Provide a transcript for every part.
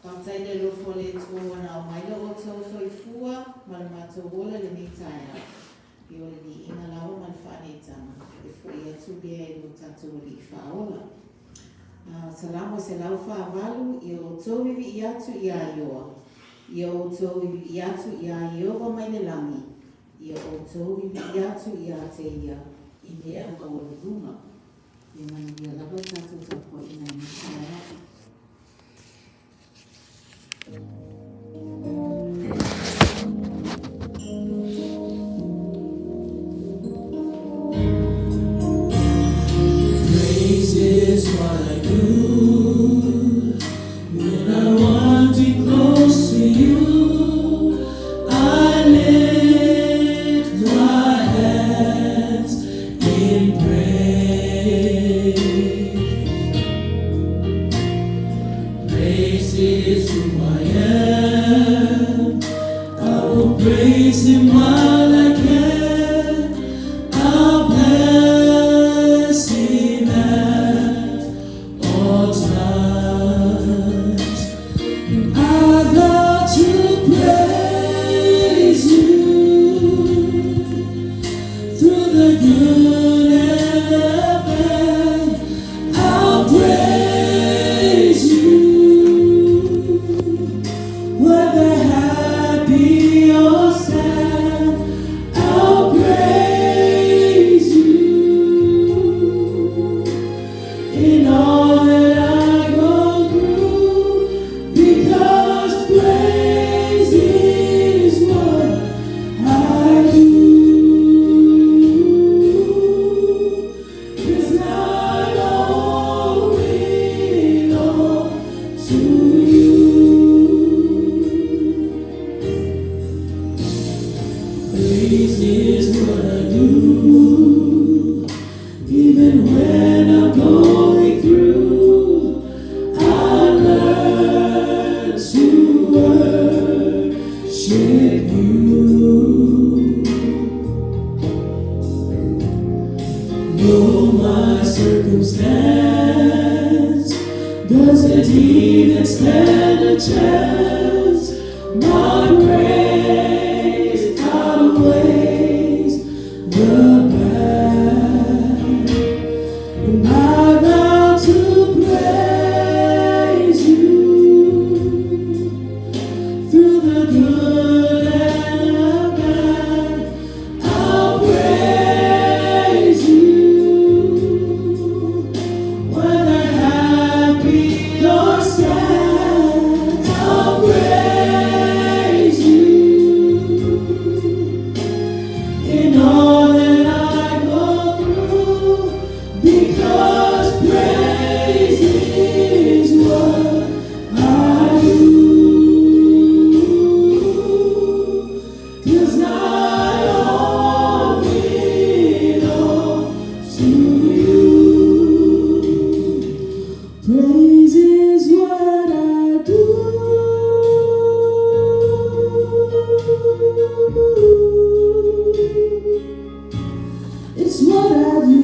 Faafetai i le alofa o le Atua ua na aumai lo outou soifua ma le matou ola i lenei taeao. Ia o le viiga lava ma le faaneetaga e foi atu lea i lo tatou Alii Faaola. Salamo 148, Ia outou vivii atu iā Ioa, Ia outou vivii atu iā Ieova mai le lagi, Ia outou vivii atu iā te Ia i mea maualuluga. Ia manuia lava le tatou tapuaiga i lenei taeao. Praise is what I do when I want to be close to you. I lift my hands in praise. Praise is who I am. I will praise him while I can. I'll bless him at all times. And I love to praise you through the good and the bad. I'll praise you, whether happy or sad. I'll praise you in all that I go through, because praise is what I do. 'Cause I owe it all to you. Praise is what I do, even when I'm going through. I learn to worship you. Though my circumstance doesn't even stand a chance, my praise outweighs the bad. And I vow to praise you through the good and the bad. I'll praise you, whether happy or sad. I'll praise you in all that I go through, because praise is what I do. 'Cause I owe it all to you. Praise is what I do. It's what I do.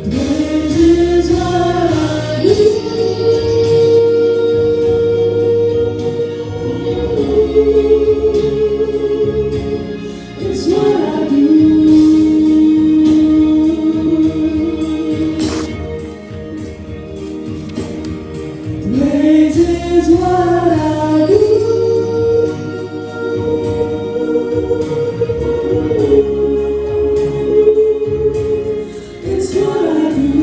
Praise is what I do. It's what I do. Praise is what I do. It's what I do.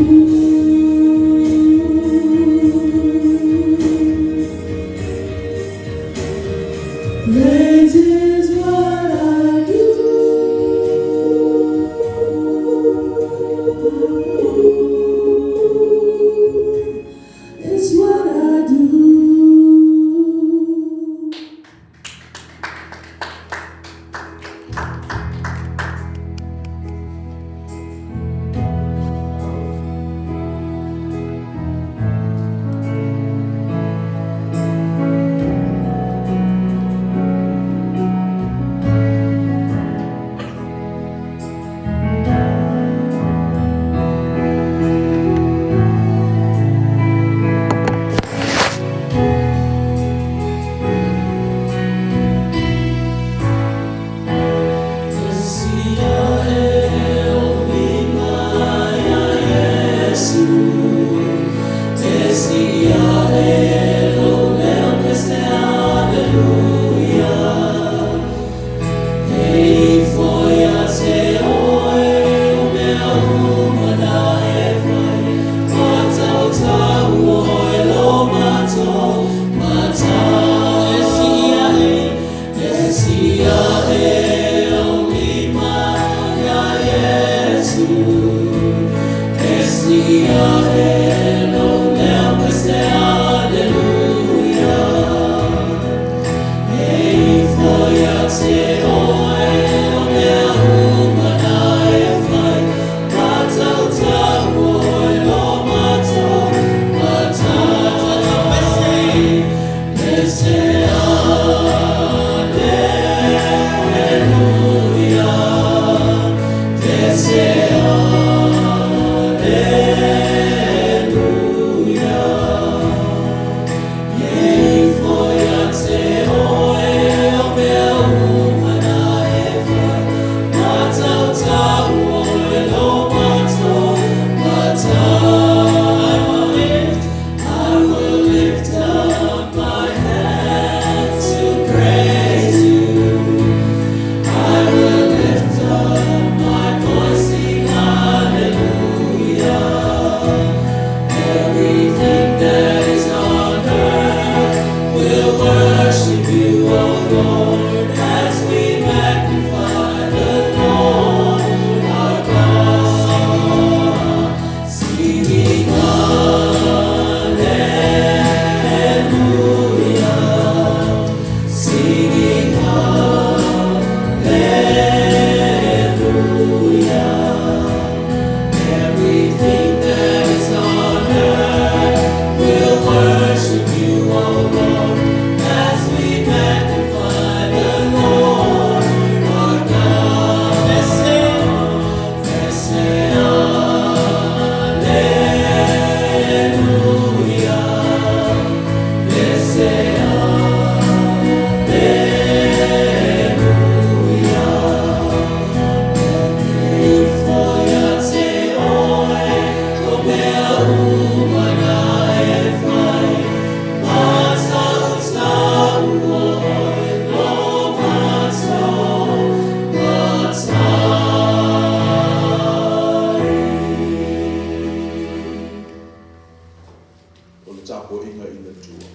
O le tapuaiga i le Atua.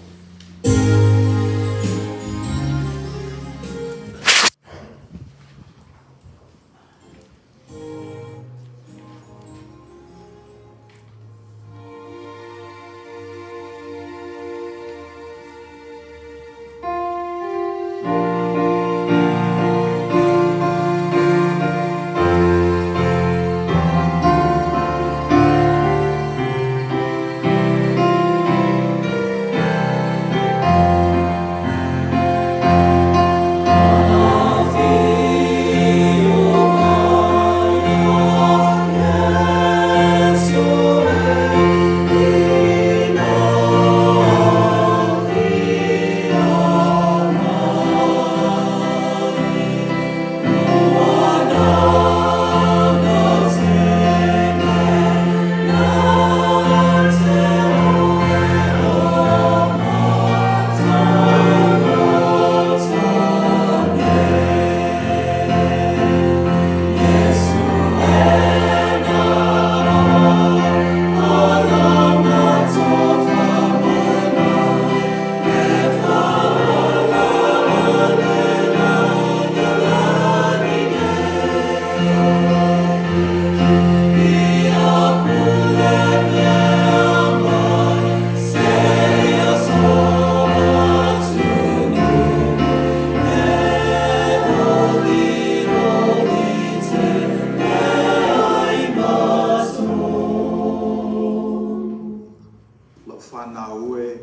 Lau fanau e,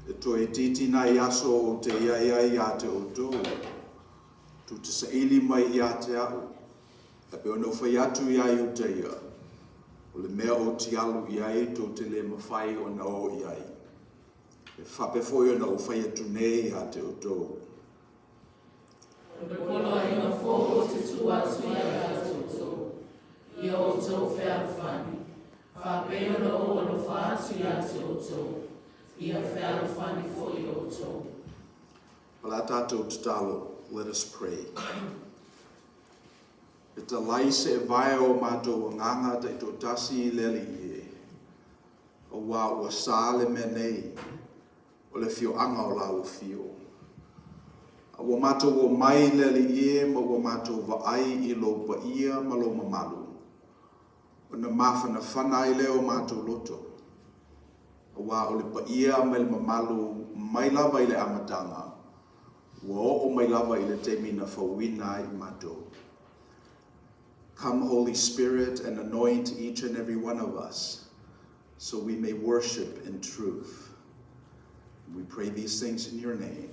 e toe itiiti nai aso ou te i ai ai ia te outou. Tou te saili mai ia te au, e pei ona ou fai atu iā Iutaia, o le mea ou te alu i ai tou te le mafai ona o i ai. E faapea foi ona ou fai atu nei ia te outou. O le poloaiga fou ou te tuu atu ia te outou, ia outou fealofani, faapei ona ou alofa atu ia te outou, ia fealofani foi outou. O le a tatou tatalo, let us pray. E talai seevae o matou agaga taitoatasi i le Alii e, auā ua sa le mea nei o le afioaga o lau afio. A ua matou omai i le Alii e ma ua matou vaai i lou paia ma lou mamalu. Ona mafanafana ai lea o matou loto, aua o le paia ma le mamalu mai lava i le amataga, ua oo mai lava i le taimi na fauina ai matou. Come, Holy Spirit, and anoint each and every one of us so we may worship in truth. We pray these things in your name.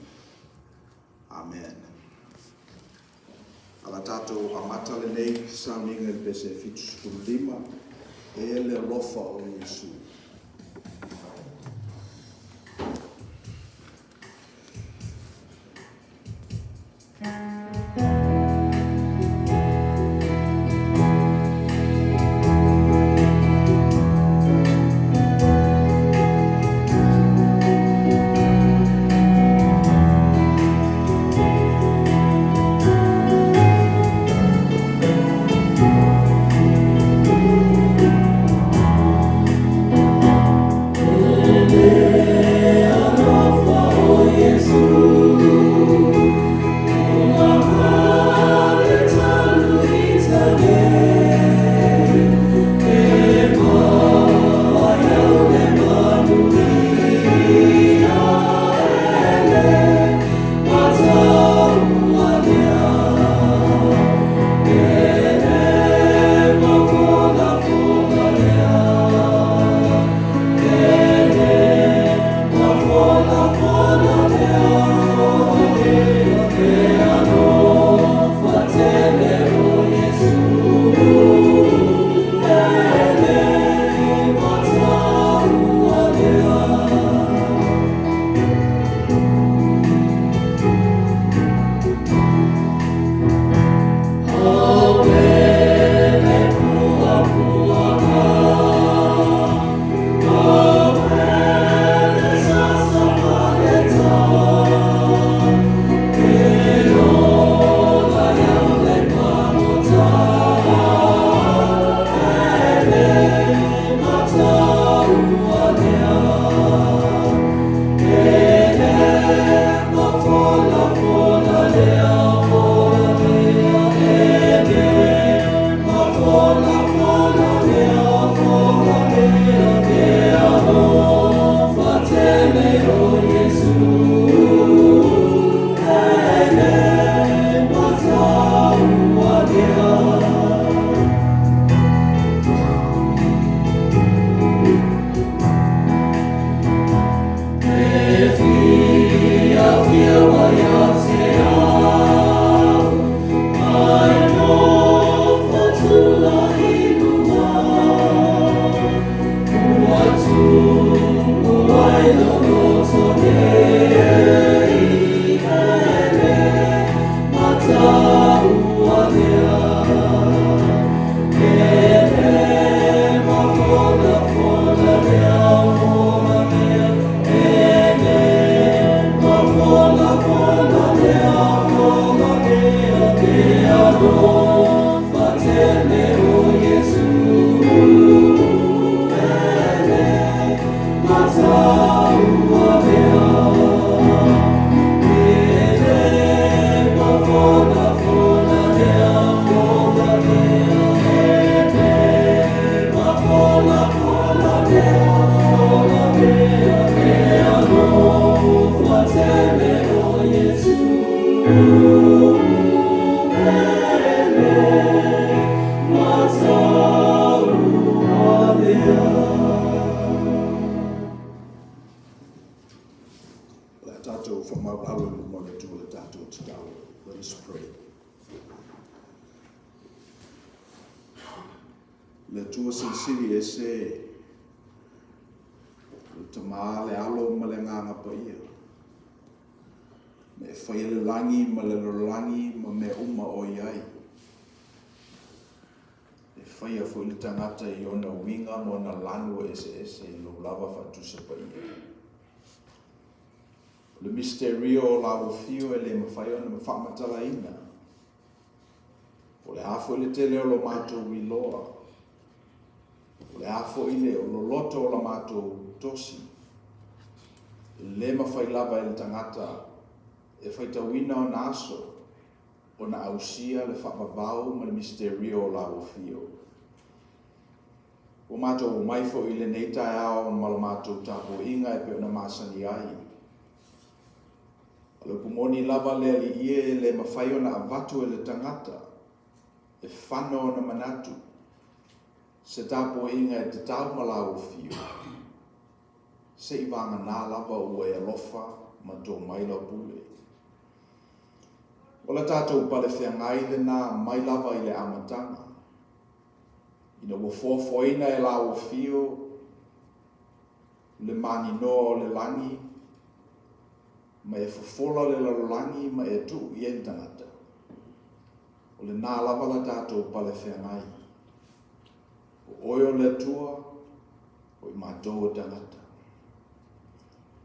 Amen. O le a tatou amata lenei sauniga i le pese 75, E le alofa o Iesu. O le a tatou faamaualalo i luma o le Atua le tatou tatalo. Let us pray. Le Atua silisili ese le Tama, le Alo ma le Agaga Paia. Me e faia le lagi ma le lalolagi ma mea uma o i ai. E faia foi le tagata i ona uiga ma ona lanu eseese i lou lava faatusa paia. O le misterio o lau afio e le mafai ona faamatalaina. Po o le a foi le tele o lo matou iloa, po o le a foi le loloto o la matou tosi, e le mafai lava e le tagata e faitauina ona aso ona ausia le faavavau ma le misterio o lau afio. Ua matou omai foi i lenei taeao ma la matou tapuaiga e pei ona masani ai. O le upu moni lava le Alii e, e le mafai ona avatu e le tagata e fano ona manatu se tapuaiga e tatau ma lau afio, se i vagana lava ua e alofa ma to mai lau pule. O le tatou pale feagai lena mai lava i le amataga, ina ua foafoaina e lau afio le maninoa o le lagi, ma e fofola le lalolagi ma e tuu i ai le tagata. O lena lava la tatou pale feagai. O oe o le Atua, o i matou o tagata.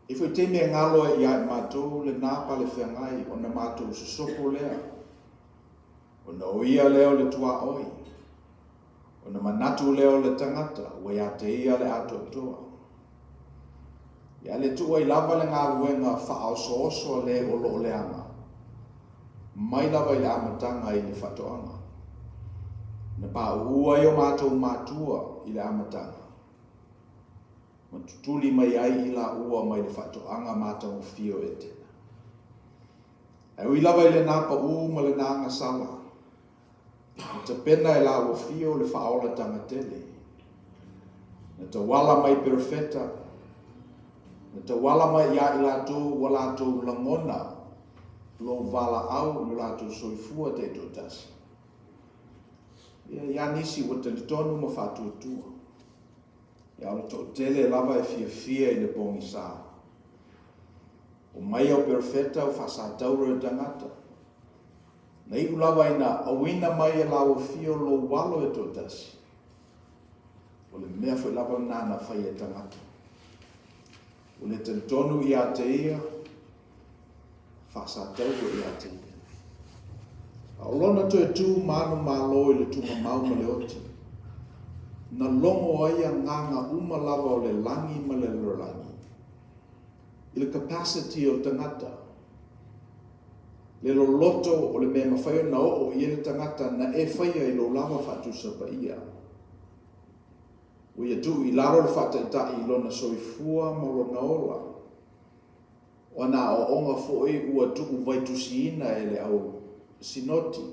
E foi taimi e galo ai ia i matou lena pale feagai ona matou sosopo lea, ona o ia lea o le tuaoi, ona manatu lea o le tagata ua ia te ia le atoatoa. Ia le tuu ai lava le galuega faaosooso a le o lo o leaga, mai lava i le amataga i le faatoaga. Na pauu ai o matou matua i le amataga, ma tutuli mai ai i laua mai le faatoaga matagofie o Etena. Ae ui lava i lena pau ma lena agasala, Na tapena e la ua fio le faaolatanga tele. Na tauala mai perofeta, na tauala mai iā i latou ua latou lagona lou valaau i lo latou soifua taitoatasi. Ia, iā nisi ua talitonu ma faatuatua. Ia, o le toatele lava e fiafia i le pogisa. Omai au perofeta o faasatauro e tagata. Na iu lava ina auina mai e Lauofio lou alo e toatasi. O le mea foi lava lena na fai e tagata. Ua le talitonu ia te ia, faasatauro ia te ia. A o lona toe tu manumalo i le tuugamau ma le oti, na logo ai agaga uma lava o le lagi ma le lalolagi i le capacity o le tagata Le loloto o le mea e mafai ona oo i ai le tagata na e faia i lou lava faatusa paia. Ua ia tuu i lalo le faataitai i lona soifua ma lona ola. O ana aoaoga foi ua tuu vaitusiina e le au sinoti,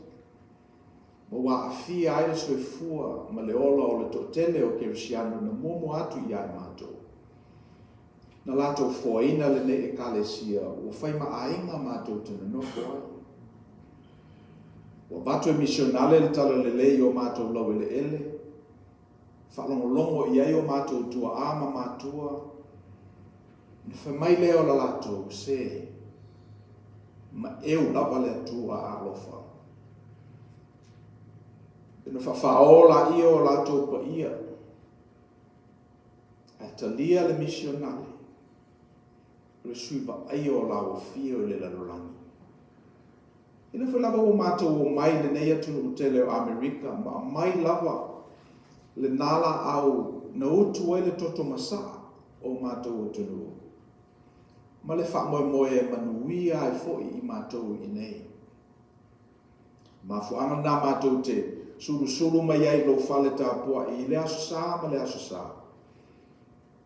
ma ua aafia ai le soifua ma le ola o le toatele o Kerisiano na muamua atu ia i matou. Na latou foaina lenei Ekalesia ua fai ma aiga matou te nonofo ai. Ua avatu e misionale le talalelei i o matou laueleele, faalogologo i ai o matou tuaa ma matua, ona fai mai lea o la latou, Se, maeu lava le Atua alofa. Ona faafao laia o latou paia. Ae talia le misionale o le sui vaaia o lauafio i le lalolagi. E le foi lava ua matou omai i lenei atunuu tele o Amerika ma aumai lava lena laau na utu ai le toto masaa o matou atunuu ma le faamoemoe e manuia ai foi i matou i inei. Mafuaaga lena matou te sulusulu mai ai i lou fale tapuai i le Aso Sa ma le Aso Sa,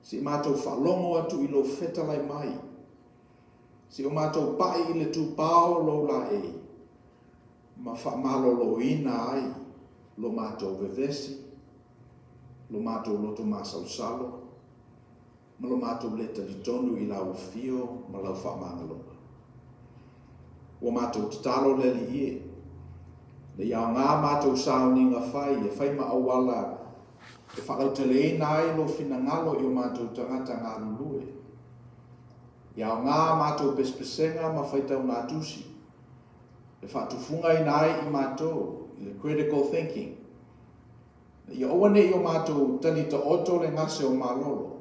se i matou faalogo atu i lou fetalai mai, se i o matou pai i le tupao o lou laei, ma faamaloloina ai lo matou vevesi, lo matou loto masalosalo, ma lo matou le talitonu i lau afio ma lau faamagaloga. Ua matou tatalo le Alii e, ina ia aoga matou sauniga fai e fai ma auala e faalauteleina ai lou finagalo i o matou tagata galulue. Ia aoga matou pesepesega ma faitaugatusi e faatufugaina ai i matou i le critical thinking, Ia aua ne i o matou tali taoto le gase o malolo.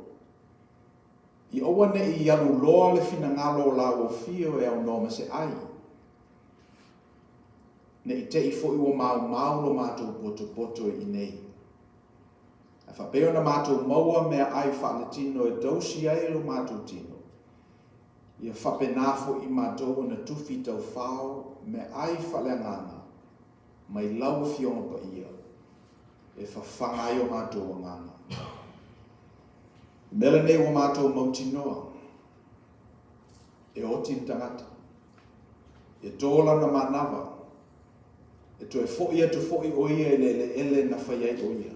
Ia aua ne i alu loa le finagalo o lauofio e aunoa ma se ai. Ne i te i foi ua maumau lo matou potopoto i inei. Ae faapea ona matou maua meaai faaletino e tausi ai lo matou tino, ia faapena foi i matou ona tufi taufao meaai faaleagaga mai lau Afioga Paia. e fafaga ai o matou agaga. O le mea lenei ua matou mautinoa, e oti le tagata, e to lana manava, e toe foi atu foi o ia i le eleele na fai ai o ia.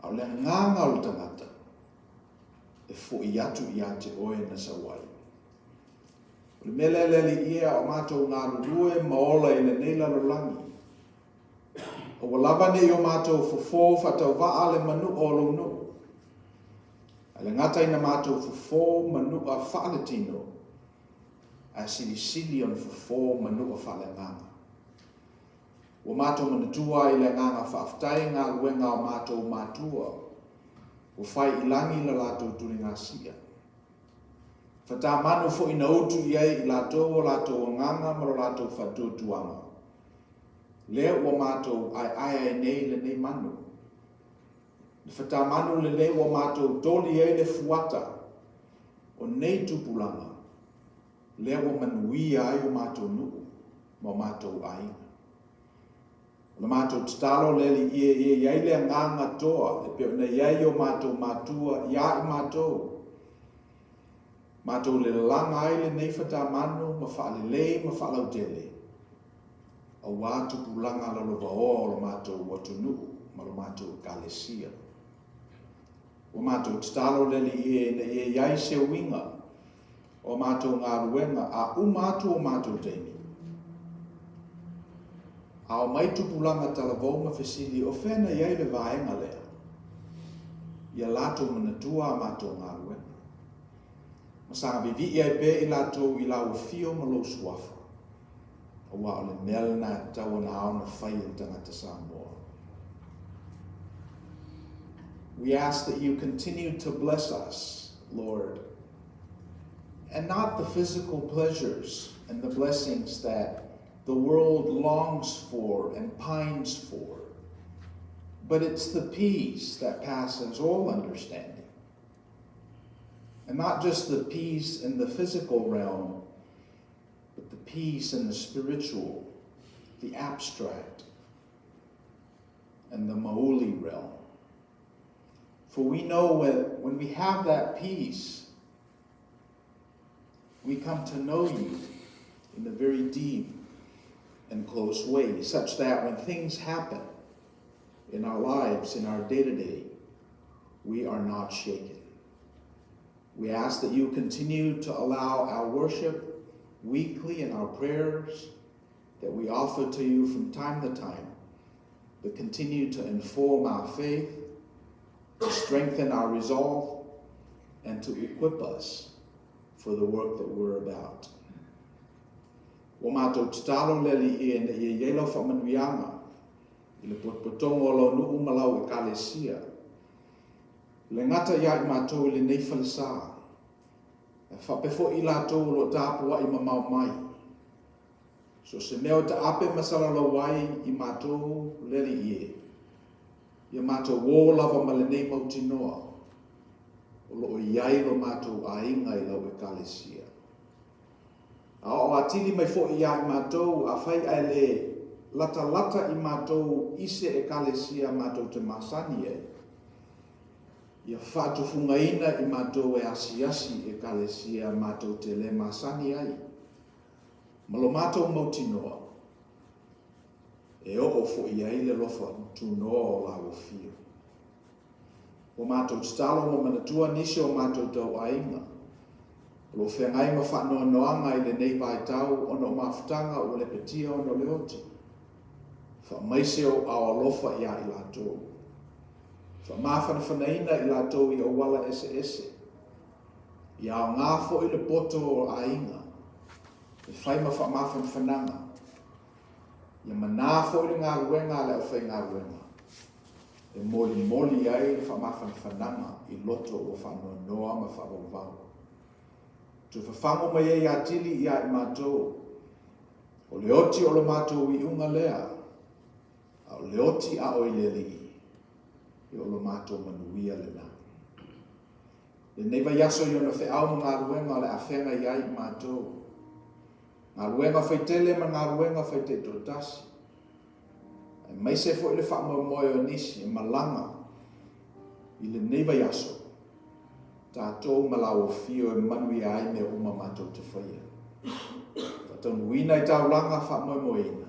A o le agaga o le tagata, e foi atu ia te oe na sau ai. O le mea lea le Alii e, a o matou galulue ma ola i lenei lalolagi, aua lava ne i o matou fofo faatauvaa le manua o lou nuu, ae le gata ina matou fofo manua faaletino, ae silisili ona fofo manua faaleagaga. Ua matou manatua ai le agaga faafetai i galuega a o matou matua ua fai i lagi le latou tuligasia. Fatamanu foi na utu i ai i latou o latou agaga ma lo latou faatuatuaga. Lea ua matou aeae ai nei lenei manu. Le fatamanu lenei ua matou toli ai le fuata o nei tupulaga, lea ua manuia ai o matou nuu ma o matou aiga. O le matou tatalo le Alii e ia i ai le agaga toa e pei ona i ai o matou matua iā i matou, matou lelaga ai lenei fatamanu ma faalelei ma faalautele, aua tupulaga lalovaoa o lo matou atunuu ma lo matou Ekalesia. Ua matou tatalo le Alii e ina ia i ai se uiga o a matou galuega a uma atu o matou taimi. A omai tupulaga talavou ma fesili o fea na i ai le vaega lea, ia latou manatua a matou galuega. Ma saga vivii ai pea i latou i lau afio ma lou suafa, aua o le mea lena e tatau ona ao ona fai e le tagata Samoa. We ask that you continue to bless us, Lord, and not the physical pleasures and the blessings that the world longs for and pines for, but it's the peace that passes all understanding. And not just the peace in the physical realm, but the peace in the spiritual, the abstract, and the Maoli realm. For we know when we have that peace, we come to know you in a very deep and close way, such that when things happen in our lives, in our day-to-day, we are not shaken. We ask that you continue to allow our worship weekly and our prayers that we offer to you from time to time to continue to inform our faith, to strengthen our resolve, and to equip us for the work that we're about. Ua matou tatalo le Alii ina ia i ai lau faamanuiaga i le potopotoga o lau nuu ma lau Ekalesia. Le gata ia i matou i lenei falesa, ae faapea foi i latou o lo o tapuai mamao mai. So o se mea o taape ma salalau ai i matou le Alii e, ia matou o lava ma lenei mautinoa o lo o i ai lo matou aiga i lau Ekalesia. A oo atili mai foi ia i matou, afai ae le latalata i matou i se Ekalesia matou te masani ai, ia faatufugaina i matou e asiasi i Ekalesia matou te le masani ai, ma lo matou mautinoa, e oo foi i ai le alofa tunoa o lau afio. Ua matou tatalo ma manatua nisi o matou tauaiga o lo o feagai ma faanoanoaga i lenei vaitau ona o mafutaga ua lepetia ona o le oti. Faamaise ou ao alofa iā i latou. Faamafanafanaina i latou i auala eseese. Ia aoga foi le poto o aiga e fai ma faamafanafanaga. Ia manā foi le galuega a le aufaigaluega e molimoli ai le faamafanafanaga i loto ua faanoanoa ma faavauvau. Toe fafago mai ai atili iā i matou, o le oti o lo matou iuga lea, a o le oti a oe le Alii, ia o lo matou manuia lena. Lenei vaiaso i ona feau ma galuega o le a feagai ai i matou, galuega faitele ma galuega faitaitoatasi. Aemaise foi le faamoemoe o nisi e malaga i lenei vaiaso, tatou ma lau afio e manuia ai mea uma matou te faia. Faataunuuina i taulaga faamoemoeina,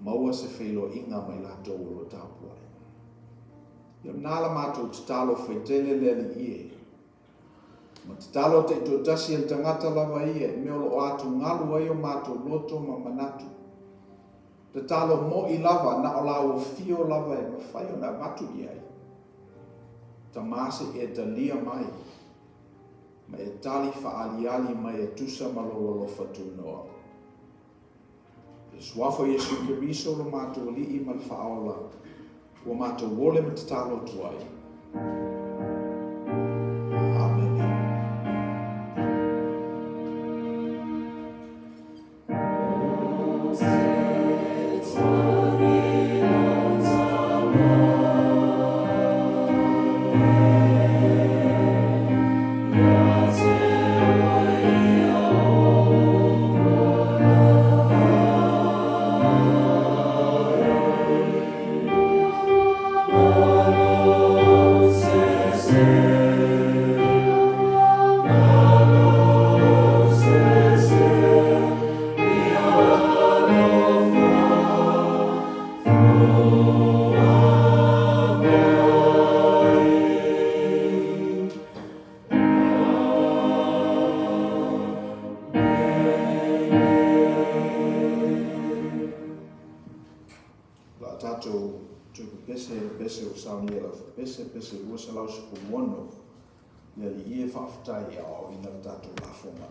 maua se feiloaiga ma i latou o lo o tapuai. Ia o lena la matou tatalo faitele le Alii e. Ma tatalo taitoatasi e le tagata lava ia i mea o lo o atugalu ai o matou loto ma manatu. Tatalo mo'i lava na o lau afio lava e mafai ona avatu i ai. Tama se i e talia mai ma e tali faaaliali mai e tusa ma lou alofa tunoa. I le Suafa o Iesu Keriso lo matou Alii ma le Faaola, ua matou ole ma tatalo atu ai. Amene. O le a tatou toe pepese i le pese ua saunia e lau pese, pese 216, Le Alii e faafetai e aoaoina le tatou lafoga.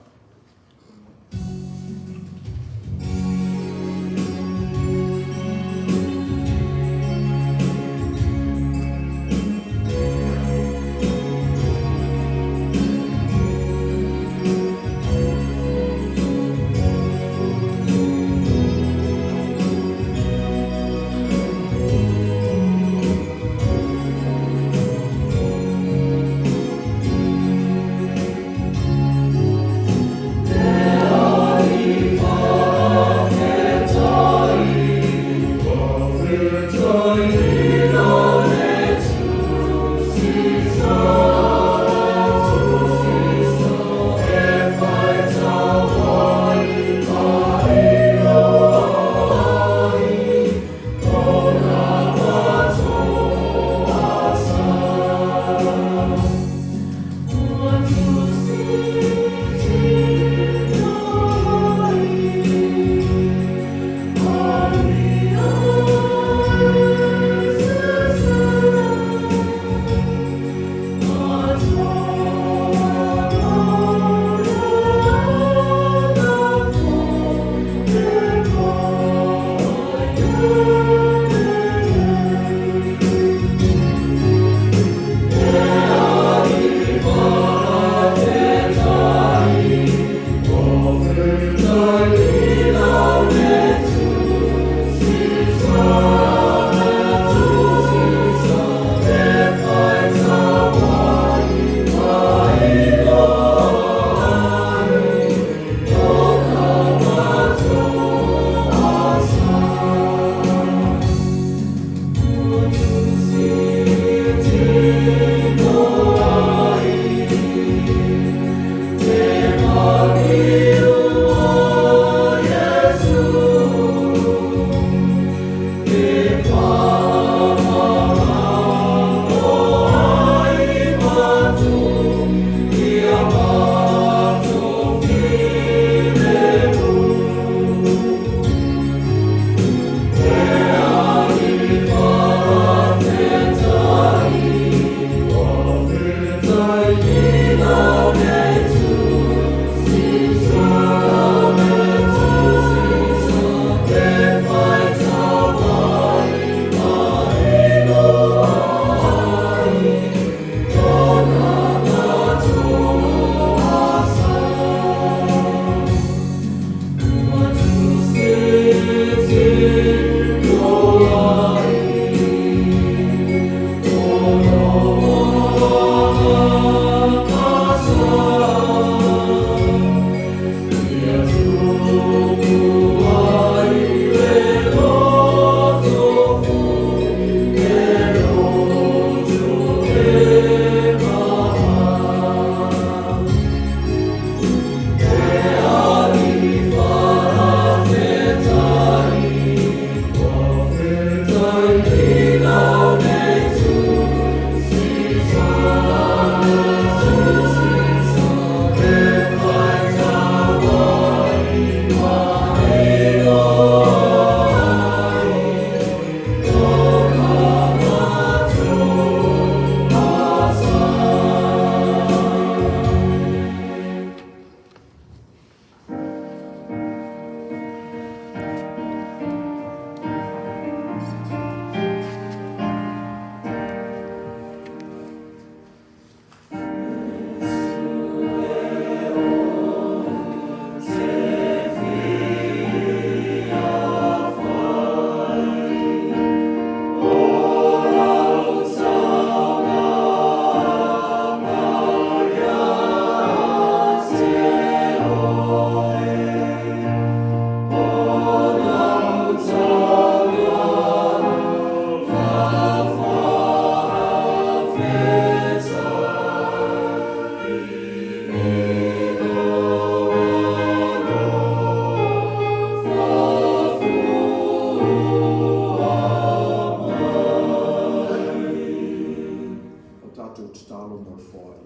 tatou tatalo mo le foai.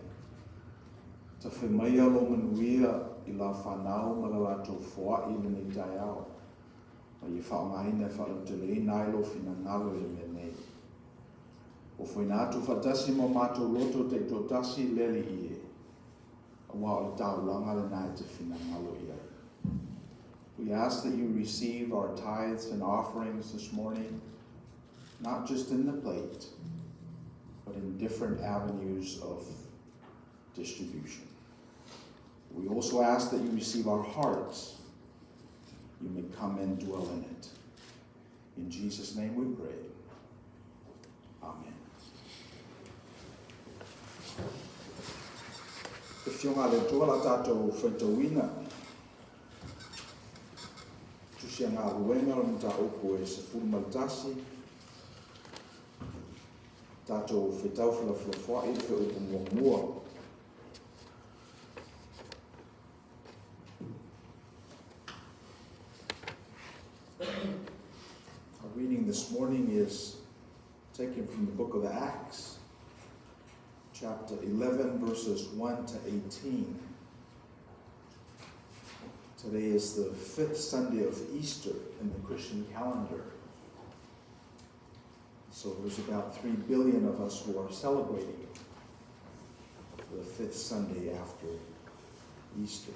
Tafe maia lou manuia i lau fanau ma le latou foai i lenei taeao, ma ia faaaogaina e faalauteleina ai lou finagalo i le mea nei. Ofoina atu faatasi ma o matou loto taitoatasi le Alii e, aua o le taulaga lena e te finagalo i ai. We ask that you receive our tithes and offerings this morning, not just in the plate, but in different avenues of distribution. We also ask that you receive our hearts. You may come and dwell in it. In Jesus' name we pray. Amen. Le Afioga a le Atua la tatou faitauina Tusi a Galuega o le mataupu e 11 tatou fetau felafolafoai i le feaupu muamua. Our reading this morning is taken from the book of Acts, chapter 11, verses 1 to 18. Today is the fifth Sunday of Easter in the Christian calendar. So there's about 3 billion of us who are celebrating the fifth Sunday after Easter.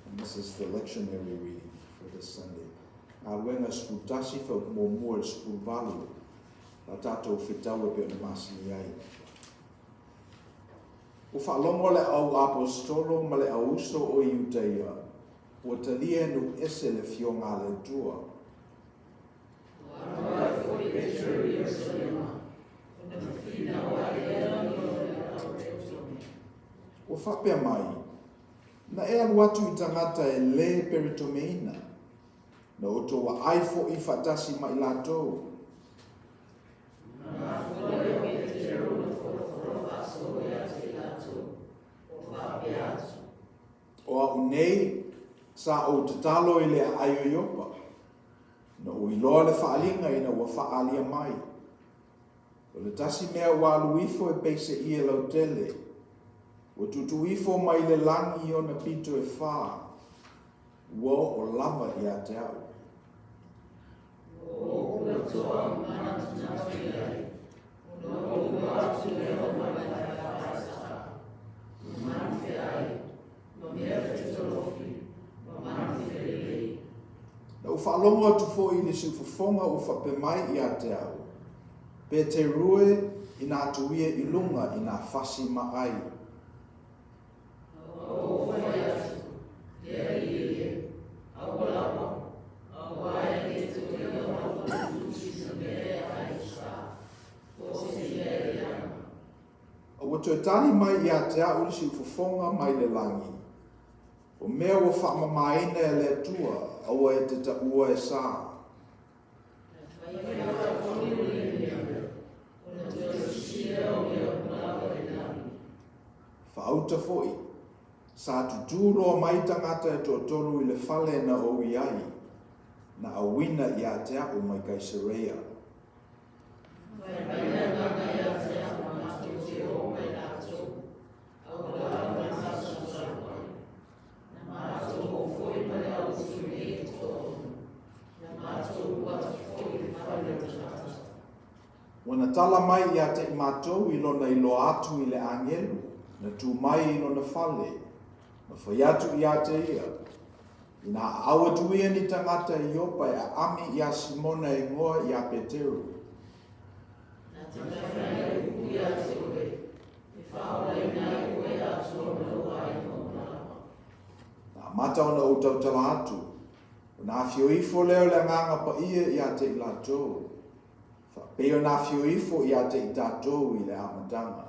And this is the lectionary reading for this Sunday. Galuega 11 feaupu muamua i le 18 la tatou fetau e pei ona masani ai. Ua faalogo le au aposetolo ma le au uso o Iutaia, ua talia e nuu ese le Afioga a le Atua. Ua alu ai foi Peteru i Ierusalema, ona finau ai lea i le au peritome. Ua faapea mai, Na e alu atu i tagata e lē peritomeina, na outou aai foʻi faatasi ma i latou. Ona mafua lea o Peteru ona folafolafa faasolo ia te i latou, ua faapea atu. O a'u nei, sa ou tatalo i le aai o Iopa, na ou iloa le faaaliga ina ua faaalia mai. O le tasi mea ua alu ifo e pei se ie lautele, ua tuutuu ifo mai le lagi i ona pito e fa, ua oo lava ia te a'u. Ua ou latoa manatunatu i ai, ona ou iloa atu lea o malae faasa, ma manu feai, ma mea fetolofi, ma manu felelei. Na ou faalogo atu foi i le siufofoga ua faapea mai ia te au, Peteru e, ina atu ia i luga i nā fasi ma ʻai. Na ou fai atu, Le Alii e, aua lava, aua e le toe alofa tutusi se mea e ʻai sa, po o se mea e leaga. A ua toe tali mai ia te a'u le siufofoga mai le lagi, O mea ua faamamaina e le Atua, aua e te taua e sa. Faauta foi, sa tutū loa mai tagata e toatolu i le fale na ou i ai, na auina ia te a'u mai Kaisareia. Fai mai le agaga ia te a'u matou te ō mai latou, aua lava na matou ai. Na matou o foi ma le au usu nei e toaono, na matou ulu atu foi i le fale o tagata. Ua na tala mai ia te i matou i lona iloa atu i le agelu, na tu mai i lona fale, ma fai atu ia te ia, Ina aau atu ia ni tagata i Iopa e aami iā Simona e igoa iā Peteru. Na te fai mai ai upu ia te oe, e faaolaina ai oe atoa ma lou aiga uma lava. Na amata ona ou tautala atu, ona afio ifo lea o le Agaga Paia ia te i latou, faapei ona afio ifo ia te i tatou i le amataga.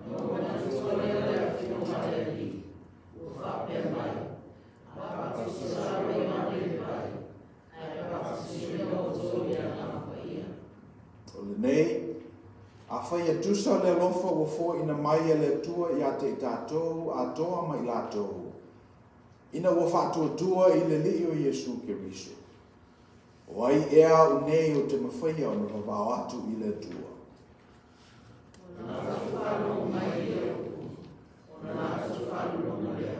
Ona ou manatua lea o le afioga a le Alii, ua faapea mai, A bapatisa o Ioane i le vai, ae bapatisiina outou i le Agaga Paia. O lenei, afai e tusa le alofa ua foaina mai e le Atua ia te i tatou atoa ma i latou, ina ua faatuatua i le Alii o Iesu Keriso. O ai ea a'u nei ou te mafaia ona vavao atu i le Atua? O le latou faalogo mai i ia upu, ona latou faalologo lea,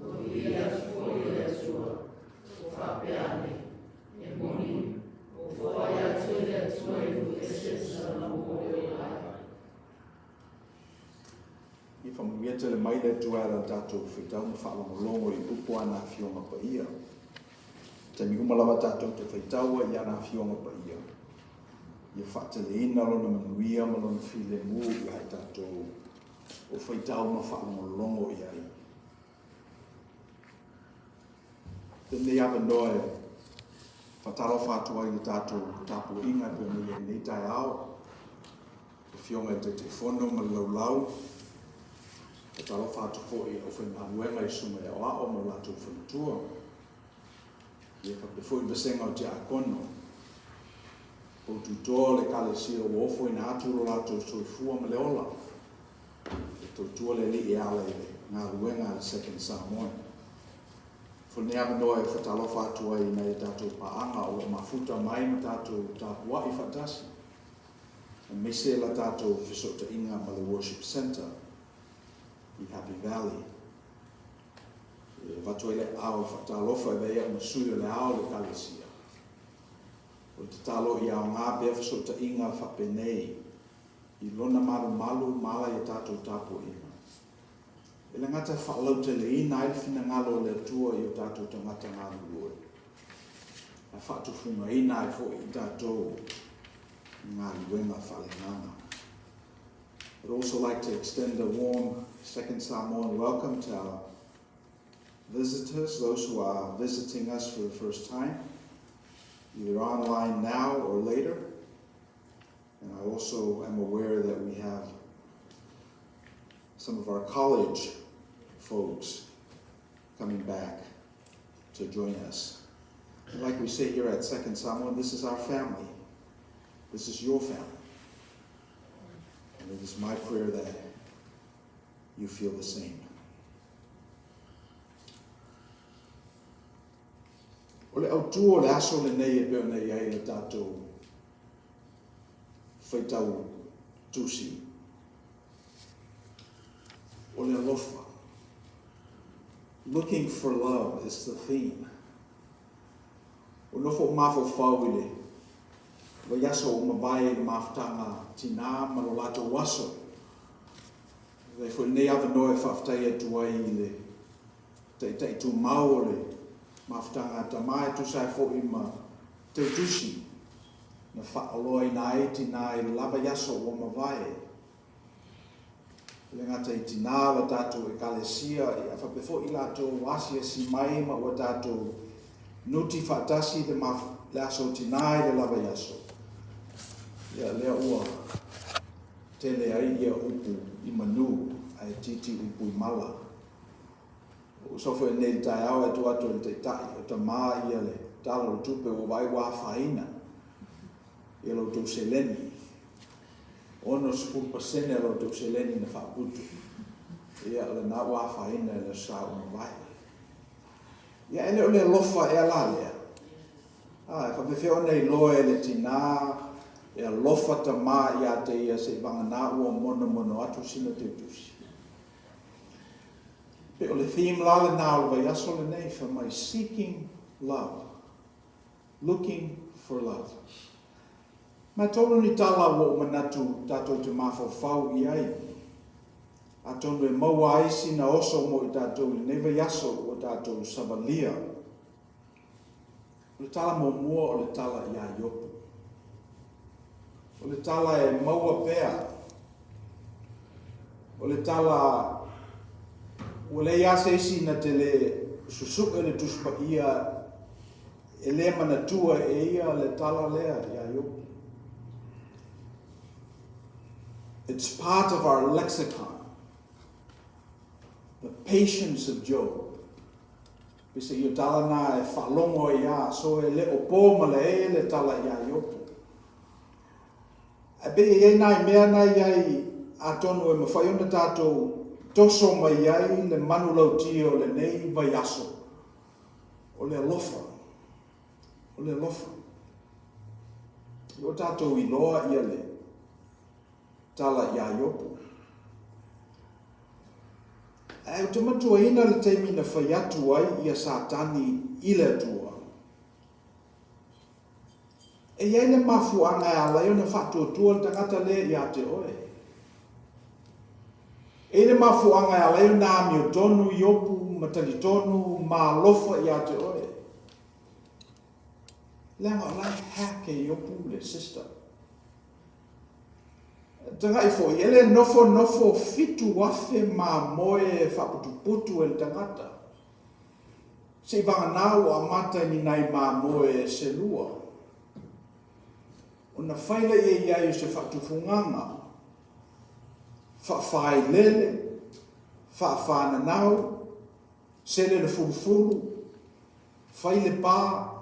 ua viia atu foi i le Atua, ua faapea ane, E moni, ua foai atu e le Atua i nuu ese le salamumu e ola ai. Ia faamanuia tele mai le Atua e ala i le tatou faitau ma faalogologo i upu a Ana Afioga Paia. Taimi uma lava tatou te faitaua i Ana Afioga Paia, ia faateleina Lona manuia ma Lona filemu ia i tatou o faitau ma faalogologo i ai. Lenei avanoa e faatalofa atu ai i le tatou tapuaiga e pei ona i ai nei taeao. Afioga i le Taitaifono ma le Laulau. Faatalofa atu foi i le aufaigaluega i Susuga i Aoao ma lo latou faletua. Ia faapea foi le vasega o Tiakono. Poututoa o le Ekalesia ua ofoina atu lo latou soifua ma le ola e tautua le Alii e ala i le galuega a le Second Samoan. Foi lenei avanoa e faatalofa atu ai i nai a tatou paaga o lo o mafuta mai ma tatou tapuai faatasi aemaise la tatou fesootaiga ma le Worship Centre i Happy Valley. E avatu ai le aao e faatalofa e avea ai au ma sui o le ao o le Ekalesia. O le tatalo ia aoga pea fesootaiga faapenei i lona malumalu ma ala i a tatou tapuaiga. E le gata e faalauteleina ai le finagalo o le Atua i o tatou tagata galulue, ae faatufugaina ai foi i tatou i galuega faaleagaga. I'd also like to extend a warm Second Samoan welcome to our visitors, those who are visiting us for the first time, either online now or later. And I also am aware that we have some of our college folks coming back to join us. And like we say here at Second Samoan, this is our family. This is your family. And it is my prayer that you feel the same. O le autū o le aso lenei e pei ona i ai le tatou faitau tusi, o le alofa. Looking for love is the theme. Ua nofo ou mafaufau i le vaiaso ua mavae i le mafutaga tinā ma lo latou aso. Avea foi lenei avanoa e faafetai atu ai i le Taitai tumau o le mafutaga a tama e tusa ai foi ma teutusi na faaoloaina ai tinā i le lava i aso ua mavae. E le gata i tinā o la tatou Ekalesia, ia faapea foi i latou ua asiasi mai ma ua tatou nuti faatasi le, le aso o tinā i le lava i aso. Ia lea ua tele ai ia upu i manu ae titi upu i mala. Ua ou sau foi nei i le taeao e tuu atu e le Taitai o tama ia le Tala o le Tupe ua vaai ua afaina ia la outou seleni. 60% o la outou seleni na faaputu. Ia lena ua afaina i le Aso Sa ua mavae. Ia e le o le alofa ea la lea? A, e faapefea ona iloa e le tinā e alofa tama ia te ia seivagana ua monomono atu sina teutusi. Pei o le theme la lena o le vaiaso lenei, fai mai, Seeking Love, Looking for Love. Ma e tolu ni tala ua ou manatu tatou te mafaufau i ai, atonu e maua ai sina oso mo i tatou i lenei vaiaso ua tatou savalia. O le tala muamua o le tala iā Iopu. O le tala e maua pea. O le tala ua leai lava se isi na te le susu'e le Tusi Paia e le manatua e ia le tala lea iā Iopu. It's part of our lexicon. The patience of Job. Peiseai o tala na e faalogo ai a so e le o po ma le e le tala iā Iopu. Ae pei e i ai nai mea na i ai atonu e mafai ona tatou toso mai ai le manulauti o lenei vaiaso, o le alofa. O le alofa. Ua tatou iloa ia le tala iā Iopu. Ae ou te matuaina le taimi na fai atu ai ia Satani i le Atua. E i ai le mafuaaga e ala ai ona faatuatua le tagata lea ia te oe. E i ai le mafuaaga e ala ai ona amiotonu Iopu ma talitonu ma alofa ia te oe. Leaga o la e hack e Iopu le system. Tagai foi, e le nofonofo 7,000 mamoe e faaputuputu e le tagata. Seivagana ua amata i ni nai mamoe se lua. Ona fai lea i ai o se faatufugaga, faafaailele, faafananau, sele le fulufulu, fai le pa,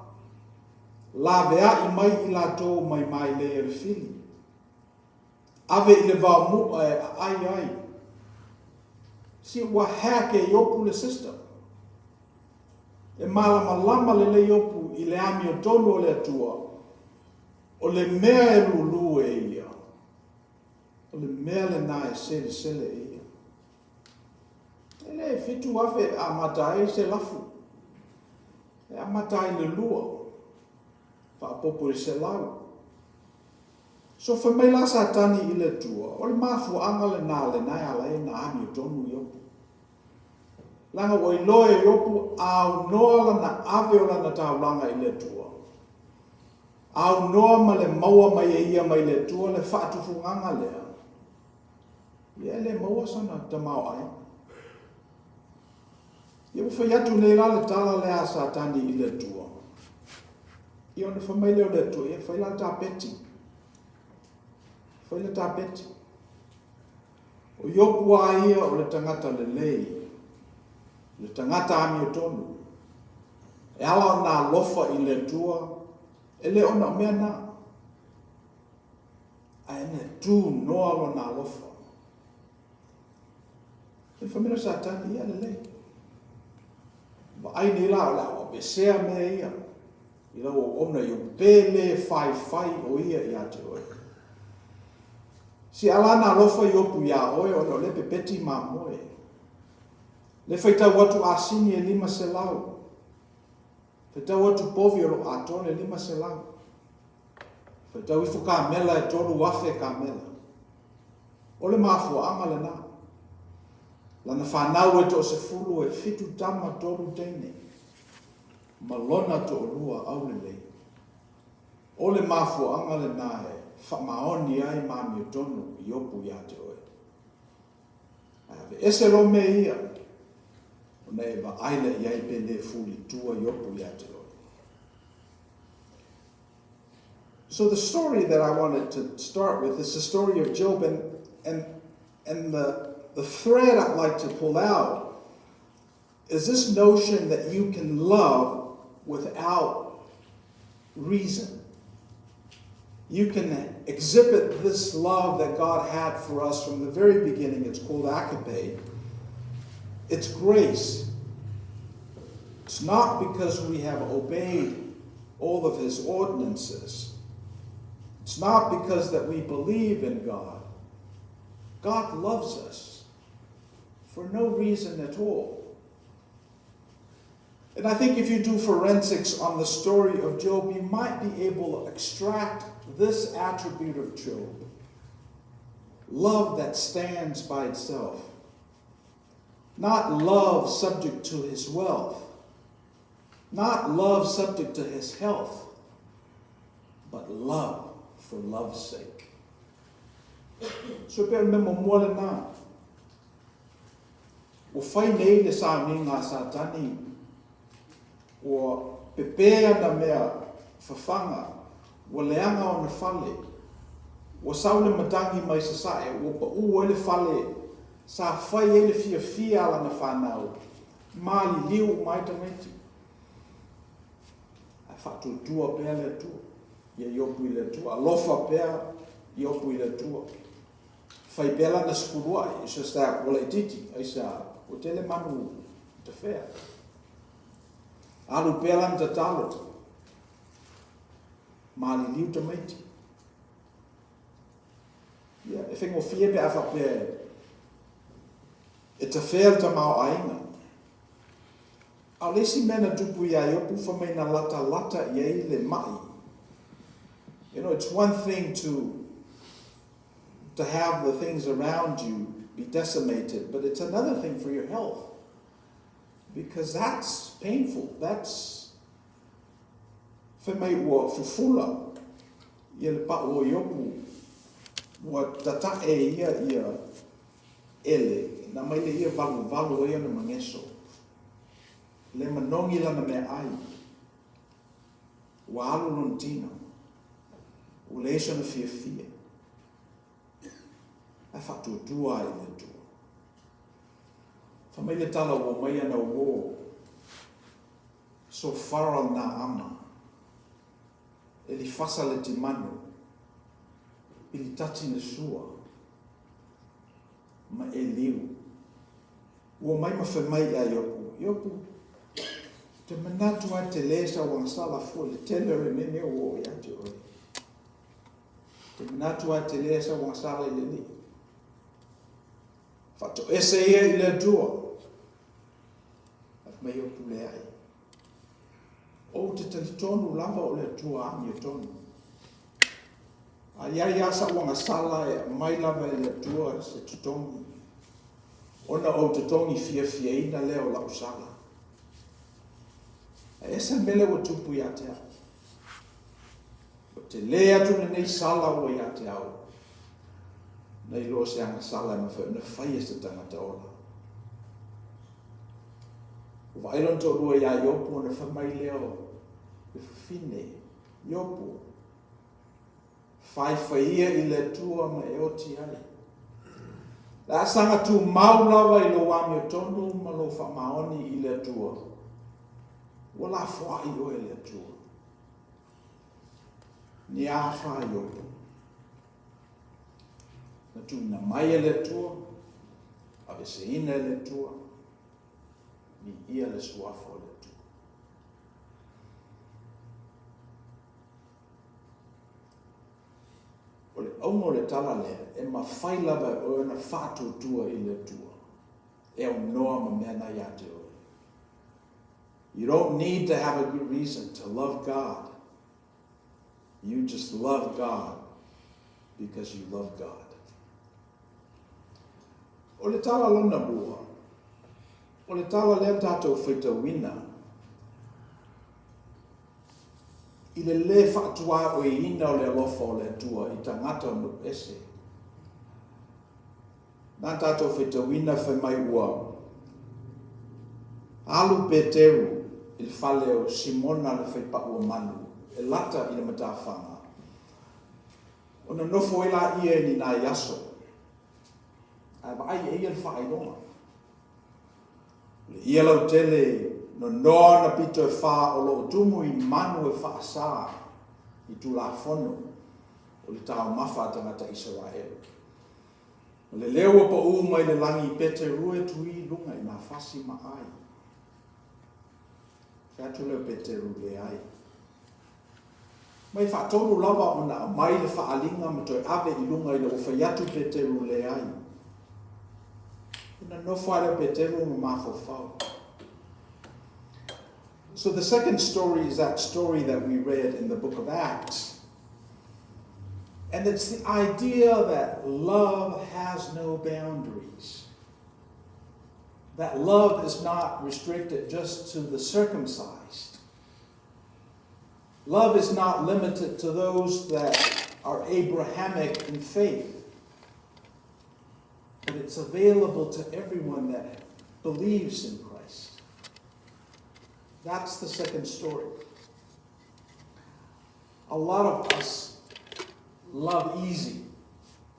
laveai mai i latou mai mailei a le fili. Ave i le vaomu'a e aai ai. See, ua hack e Iopu le system. E malamalama lelei Iopu i le amiotonu o le Atua, o le mea e lūlū e ia, o le mea lena e selesele e ia. E le 7,000 e amata ai se lafu. E amata ai le lua, faaopoopo i le 100. So fai mai la Satani i le Atua, o le mafuaaga lena lena e ala ai ona amiotonu Iopu. Leaga ua iloa e Iopu aunoa lana ave o lana taulaga i le Atua. Aunoa ma le maua mai e ia mai le Atua le faatufugaga lea. Ia e le maua sana tamaoaiga. Ia ua fai atu nei la le tala lea a Satani i le Atua. Ia ona fai mai lea o le Atua, ia fai la le ta beti. Fai le ta beti. O Iopu a ia o le tagata lelei, le tagata amiotonu. E ala ona alofa i le Atua, e le ona o mea na. Ae na tu noa lona alofa. Ia fai mai lea o Satani, ia lelei. Vaai nei la o le a ou aveesea mea ia i lau auauna Iopu, pe le faifai o ia ia te oe. Se ala na alofa Iopu iā oe ona o lea e pepeti mamoe. Le faitau atu asini e 500. Faitau atu povi o lo o atoa le 500. Faitau ifo kamela e 3,000 kamela. O le mafuaaga lena. Lana fanau e toasefulu e fitu tama tolu teine, ma lona toalua aulelei. O le mafuaaga lena e faamaoni ai ma amiotonu Iopu ia te oe. Ae aveese loa mea ia, ona e vaai lea i ai pe le fulitua Iopu ia te oe. So the story that I wanted to start with is the story of Job, and, and, and the, the thread I'd like to pull out is this notion that you can love without reason. You can exhibit this love that God had for us from the very beginning. It's called agape. It's grace. It's not because we have obeyed all of his ordinances. It's not because that we believe in God. God loves us for no reason at all. And I think if you do forensics on the story of Job, you might be able to extract this attribute of Job. Love that stands by itself. Not love subject to his wealth. Not love subject to his health, but love for love's sake. So pei o le mea muamua lena, ua fai nei le sauniga a Satani, ua pepē ana mea fafaga, ua leaga ona fale, ua sau le matagi mai sasae, ua paʻū ai le fale sa fai ai le fiafia a lana fanau, Maliliu uma ai tamaiti. Ae faatuatua pea le Atua ia Iopu i le Atua. Alofa pea Iopu i le Atua. Fai pea lana sefuluai. It's just that ua laitiiti. Aisea? Ua tele manu tafea. Alu pea lana tatalo. Maliliu tamaiti. Ia, e faigofie pe a faapea e tafea le tamaoaiga. A o le isi mea na tupu iā Iopu, fai mai na latalata i ai le ma'i. You know, it's one thing to to have the things around you be decimated, but it's another thing for your health. Because that's painful. That's Fai mai ua fufula ia le pa'u o Iopu, ua tata'e e ia ia ele, na mai le ia valuvalu ai ona mageso. Le manogi lana meaai, ua alu lona tino, ua leai sona fiafia, ae faatuatua ai i le Atua. Fai mai le tala ua omai ana uō. Sofara o Naama, Elifasa le Timano, Pilitati le Sua, ma Eliu. Ua omai ma fai mai ia Iopu, Iopu, te manatu lava te lē sau agasala fua i le tele o lenei mea ua oo ia te oe. Te manatu lava te lē sau agasala i le Alii. Faatoese ia i le Atua. Fai mai Iopu, Leai. Ou te talitonu lava o le Atua amiotonu. A i ai lava sa'u agasala e aumai lava e le Atua se totogi, ona ou totogi fiafiaina lea o la'u sala. Ae ese le mea lea ua tupu ia te au. Ua tele atu lenei sala ua ia te au, nai lo se agasala e mafai ona fai e se tagata ola. Ua vaai lona toalua iā Iopu ona fai mai lea o le fafine, Iopu, faifai ia i le Atua ma e oti ai. Le a saga tumau lava i lou amiotonu ma lou faamaoni i le Atua, ua lafoai oe e le Atua. Ni afa a Iopu. Na tuuina mai e le Atua, aveseina e le Atua, viia le suafa o le Atua. O le auga o le tala lea, e mafai lava e oe ona faatuatua i le Atua, e aunoa ma mea na ia te oe. You don't need to have a good reason to love God. You just love God because you love God. O le tala lona lua, o le tala lea tatou faitauina i le lē faatuaoiina o le alofa o le Atua i tagata o nuu ese. Na tatou faitauina fai mai ua alu Peteru i le fale o Simona le faipau o manu e lata i le matafaga, ona nofo ai laia i ni nai aso, ae vaai e ia le faailoga. O le ia lautele nonoa ona pito e fa o lo o tumu i manu e faasa i Tulafono o le taumafa a tagata Isaraelu. O le leo ua paū mai le lagi i Peteru e tui i luga i nā fasi ma ai. Fai atu lea o Peteru, Leai. Mai faatolu lava ona aumai le faaaliga ma toe ave i luga ina ua fai atu Peteru, Leai. Ona nofo lava lea o Peteru ma mafaufau. So the second story is that story that we read in the book of Acts. And it's the idea that love has no boundaries. That love is not restricted just to the circumcised. Love is not limited to those that are Abrahamic in faith, but it's available to everyone that believes in Christ. That's the second story. A lot of us love easy.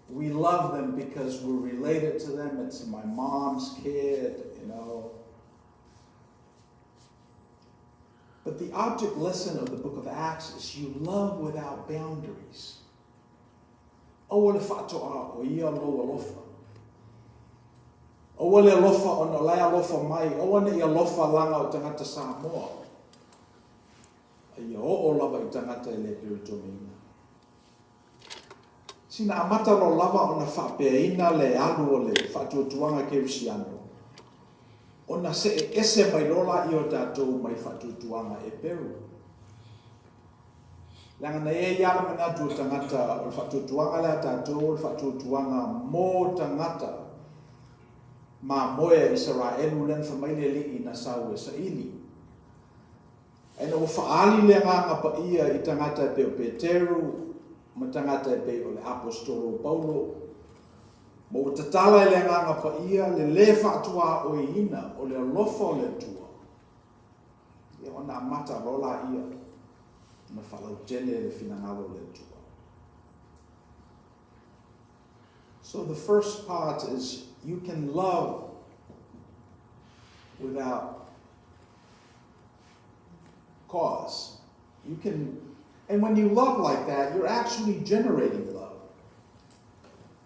We love them because we're related to them. It's my mom's kid, you know. But the object lesson of the book of Acts is you love without boundaries. Aua le faatoa o ia lou alofa. Aua le alofa ona o la e alofa mai. Aua ne i alofa laga o tagata Samoa. A ia oo lava i tagata e le peritomeina. Sina amata loa lava ona faapeaina le alu o le faatuatuaga kerisiano, ona see ese mai loa laia o tatou mai faatuatuaga Eperu. Leaga na i ai lava le manatu o tagata o le faatuatuaga lea a tatou o le faatuatuaga mo tagata mamoe a Isaraelu lea na fai mai le Alii na sau e saili. Ae ua faaali le Agaga Paia i tagata e pei o Peteru ma tagata e pei o le Aposetolo o Paulo, ma ua tatala e le Agaga Paia le lē faatuaoiina o le alofa o le Atua, ia ona amata loa laia ona faalautele le finagalo o le Atua. So the first part is you can love without cause. You can, and when you love like that, you're actually generating love.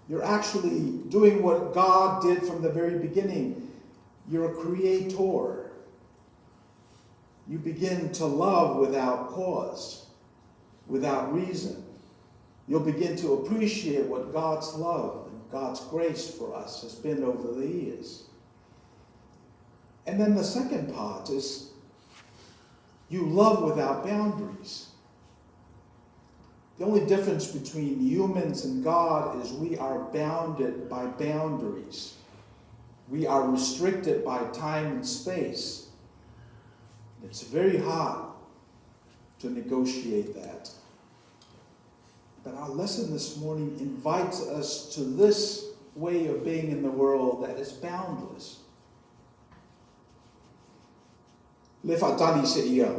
You're actually doing what God did from the very beginning. You're a creator. You begin to love without cause, without reason. You'll begin to appreciate what God's love and God's grace for us has been over the years. And then the second part is you love without boundaries. The only difference between humans and God is we are bounded by boundaries. We are restricted by time and space. It's very hard to negotiate that. But our lesson this morning invites us to this way of being in the world that is boundless. Le faatali se ia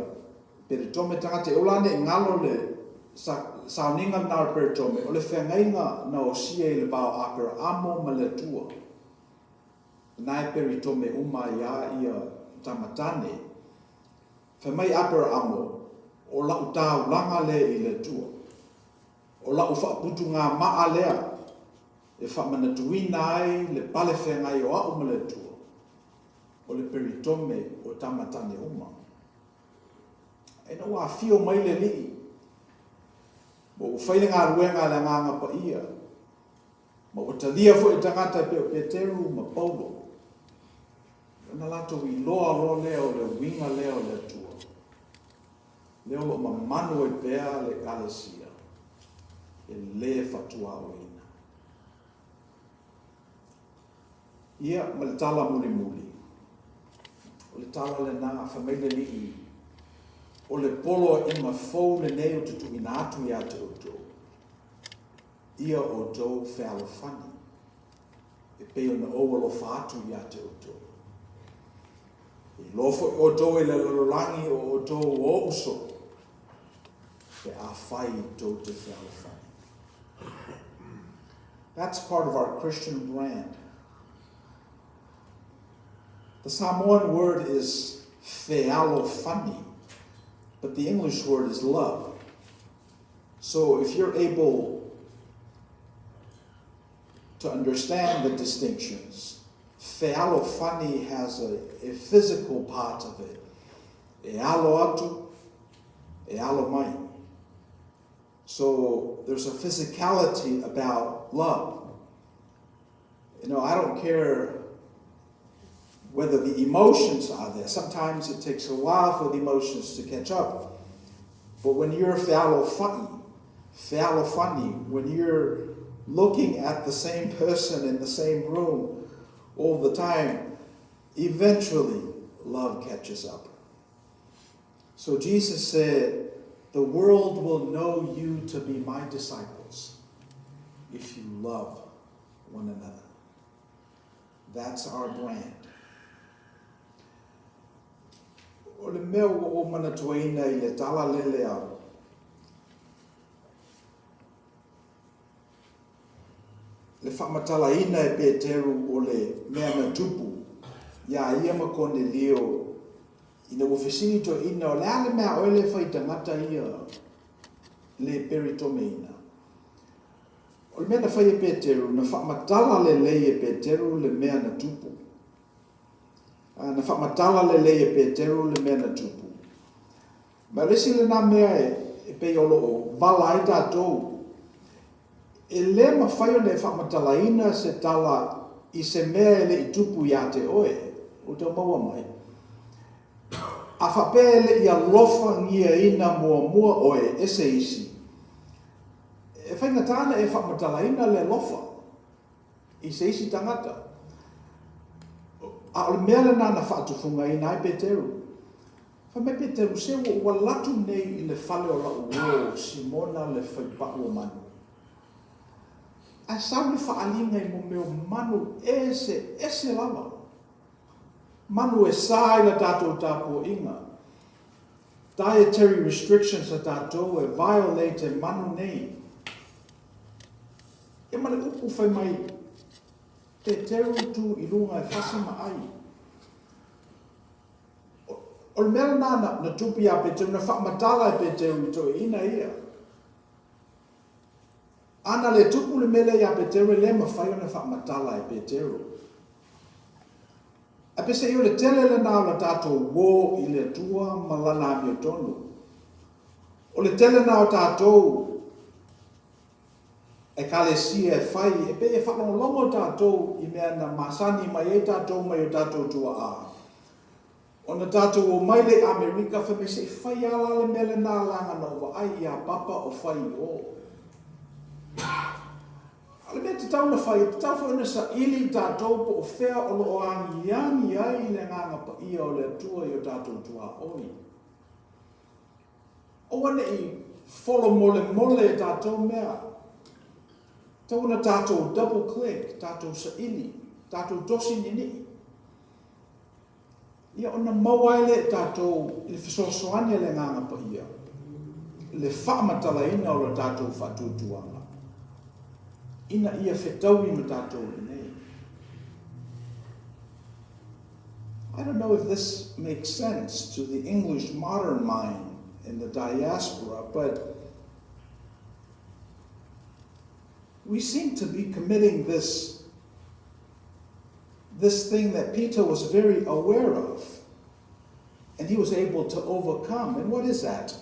peritome tagata e ola ane i galo le sauniga lena o le peritome o le feagaiga na osia i le va o Aperaamo ma le Atua. Lena e peritome uma ai a ia tama tane. Fai mai Aperaamo, O la'u taulaga lea i le Atua. O la'u faaputugamaa lea e faamanatuina ai le pale feagai o a'u ma le Atua, o le peritome o tama tane uma. Ina ua afio mai le Alii, ma ua fai le galuega a le Agaga Paia, ma ua talia foi e tagata e pei o Peteru ma Paulo, ona latou iloa loa lea o le uiga lea o le Atua, lea o lo o mamanu ai pea le Ekalesia, e lē fatuaoina. Ia, ma le tala mulimuli, o le tala lena, fai mai le Alii, o le poloaiga fou lenei ou te tuuina atu ia te outou, ia outou fealofani, e pei ona ou alofa atu ia te outou. E iloa foi outou e le lalolagi o outou o ou uso, pe afai tou te fealofani. That's part of our Christian brand. The Samoan word is fealofani, but the English word is love. So if you're able to understand the distinctions, fealofani has a, a physical part of it. E alo atu, e alo mai. So there's a physicality about love. You know, I don't care whether the emotions are there. Sometimes it takes a while for the emotions to catch up. But when you're fealofani, fealofani, when you're looking at the same person in the same room all the time, eventually love catches up. So Jesus said, The world will know you to be my disciples if you love one another. That's our brand. O le mea ua ou manatuaina i le tala lele a le faamatalaina e Peteru o le mea na tupu iā ia ma Konelio ina ua fesili toeaina o le a le mea a oe le fai i tagata ia le peritomeina. O le mea na fai e Peteru, na faamatala lelei e Peteru le mea na tupu. Na faamatala lelei e Peteru le mea na tupu. Ma o le isi lena mea e pei o lo o vala ai tatou, e le mafai ona e faamatalaina se tala i se mea e le i tupu ia te oe. Ua tau maua mai? A faapea e le i alofagiaina muamua oe e se isi, e faigata ona e faamatalaina le alofa i se isi tagata. A o le mea lena na faatufugaina ai Peteru. Fai mai Peteru, Se ua ou alu atu nei i le fale o la'u uo Simona le faipa'u o manu, ae sau le fa'aaliga i mo mea o manu eseese lava, manu e sa i la tatou tapua'iga, dietary restrictions a tatou e violate e manu nei. Ia ma le upu fai mai Peteru tu i luga e fasi ma 'ai. O le mea lena na tupu iā Peteru, na faamatala e Peteru i toeaiina ia. A na le tupu le mea lea iā Peteru, e le mafai ona faamatala e Peteru. Ae peiseai o le tele lena o le tatou uō i le Atua ma Lana amiotonu. O le tele lena o tatou Ekalesia e fai, e pei e faalogologo tatou i mea na masani mai ai tatou mai o tatou tuaa. Ona tatou omai lea i Amerika fai mai se i fai a la le mea lena leaga na ou vaai ia Papa o fai i o. A o le mea tatau ona fai, e tatau foi ona saili tatou po o fea o lo o agiagi ai le Agaga Paia o le Atua i o tatou tuaoi. Aua ne i folo molemole e tatou mea. Tatau ona tatou double click, tatou saili, tatou tosi ninii. Ia ona maua ai lea e tatou i le fesoasoani a le Agaga Paia, le faamatalaina o le tatou faatuatuaga ina ia fetaui ma tatou lenei. I don't know if this makes sense to the English modern mind in the diaspora, but we seem to be committing this, this thing that Peter was very aware of and he was able to overcome. And what is that?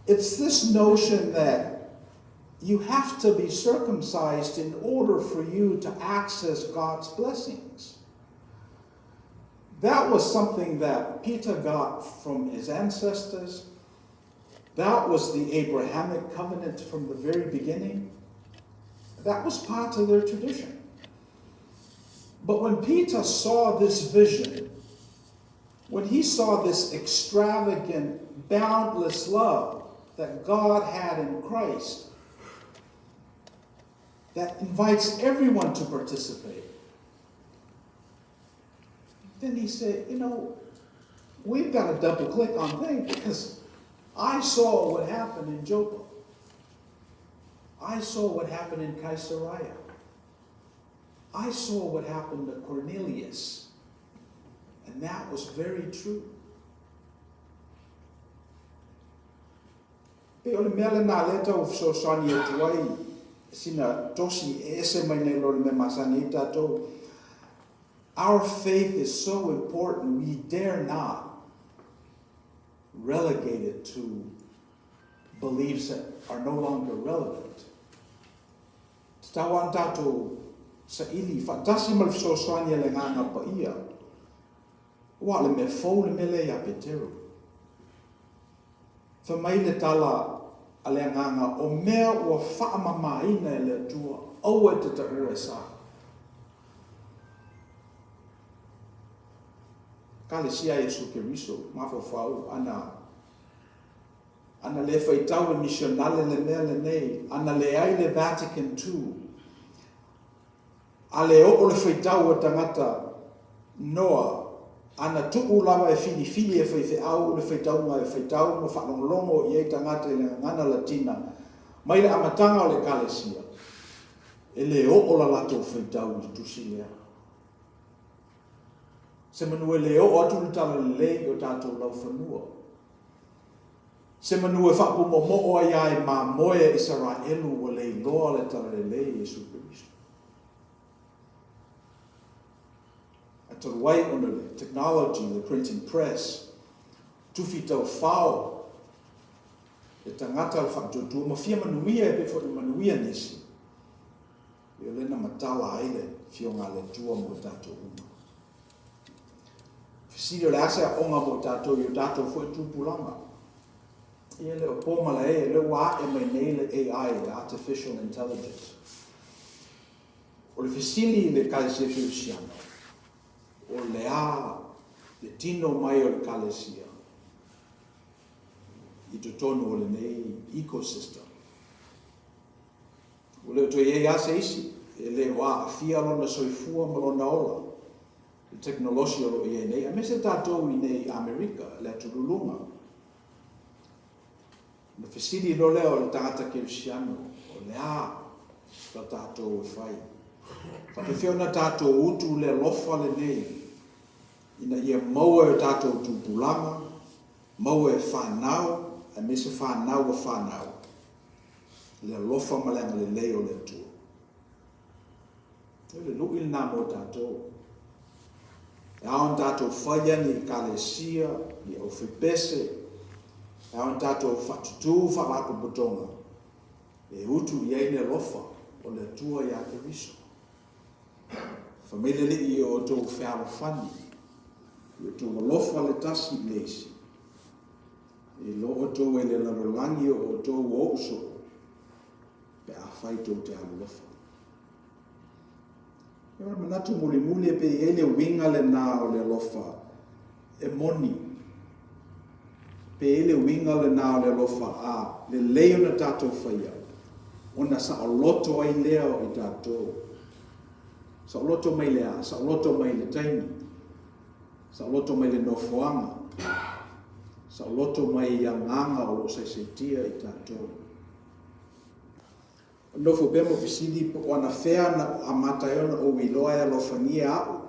It's this notion that you have to be circumcised in order for you to access God's blessings. That was something that Peter got from his ancestors. That was the Abrahamic covenant from the very beginning. That was part of their tradition. But when Peter saw this vision, when he saw this extravagant, boundless love that God had in Christ, that invites everyone to participate, then he said, You know, we've got to double click on things because I saw what happened in Joppa. I saw what happened in Caesarea. I saw what happened to Cornelius. And that was very true. Pei o le mea lena lea tau fesoasoani atu ai sina tosi e ese mai nei lo le mea masani ai tatou. Our faith is so important, we dare not relegate it to beliefs that are no longer relevant. Tatau lava ona tatou saili faatasi ma le fesoasoani a le Agaga Paia, aua o le mea fou le mea lea ia Peteru. Fai mai le tala a le Agaga, o mea ua faamamaina e le Atua, aua e te taua e sa. Ekalesia a Iesu Keriso, mafaufau ana Ana le faitau e misionale le mea lenei, ana leai le Vatican ii, a le oo le faitau a tagata noa, ana tuu lava e filifili e faifeau le faitauga e faitau ma faalogologo i ai tagata i le gagana Latina mai le amataga o le Ekalesia, e le oo la latou faitau i le tusi lea. Semanu e le oo atu le talalelei i o tatou laufanua. Semanu e faapumomoo ai lava i mamoe a Isaraelu ua le iloa le talalelei a Iesu Keriso. Ae talu ai ona le technology, le printing press, tufi taufao. le tagata o le faatuatua ma fia manuia e pei foi ona manuia nisi, ia o lea na matala ai le Afioga a le Atua mo i tatou uma. Fesili o le a se aoga mo i tatou i o tatou foi tupulaga? Ia e le o po malae, o lea ua ae mai nei le AI, le Artificial Intelligence. O le fesili i le Ekalesia Kerisiano, o le a le tino mai o le Ekalesia i totonu o lenei ecosystem? Ua le o toe i ai lava se isi e le o aafia lona soifua ma lona ola i le tekonolosi o lo o i ai nei, aemaise tatou i inei i Amerika, le atunuu luga. Ona fesili loa lea o le tagata kerisiano, o le a la tatou e fai? Faapefea ona tatou utu le alofa lenei ina ia maua e o tatou tupulaga, maua e fanau, aemaise fanau a fanau, le alofa ma le agalelei o le Atua. O le lui lena mo tatou. E ao ona tatou faia ni ekalesia, ni aufepese, e ao ona tatou faatutu faalapotopotoga e utu i ai le alofa o le Atua ia Keriso. Fai mai le Alii i o outou fealofani, i o outou alofa le tasi i le isi, e iloa outou e le lalolagi o outou o ou soo, pe afai tou te alolofa. O le manatu mulimuli e pei e i ai le uiga lena o le alofa e moni. Pe i ai le uiga lena o le alofa a lelei ona tatou faia, ona saoloto ai lea o i tatou. Saoloto mai le a? Saoloto mai le taimi. Saoloto mai le nofoaga. Saoloto mai i agaga o lo o saisaitia i tatou. Nofo pea ma fesili po o anafea na amata ai ona ou iloa e alofagia au.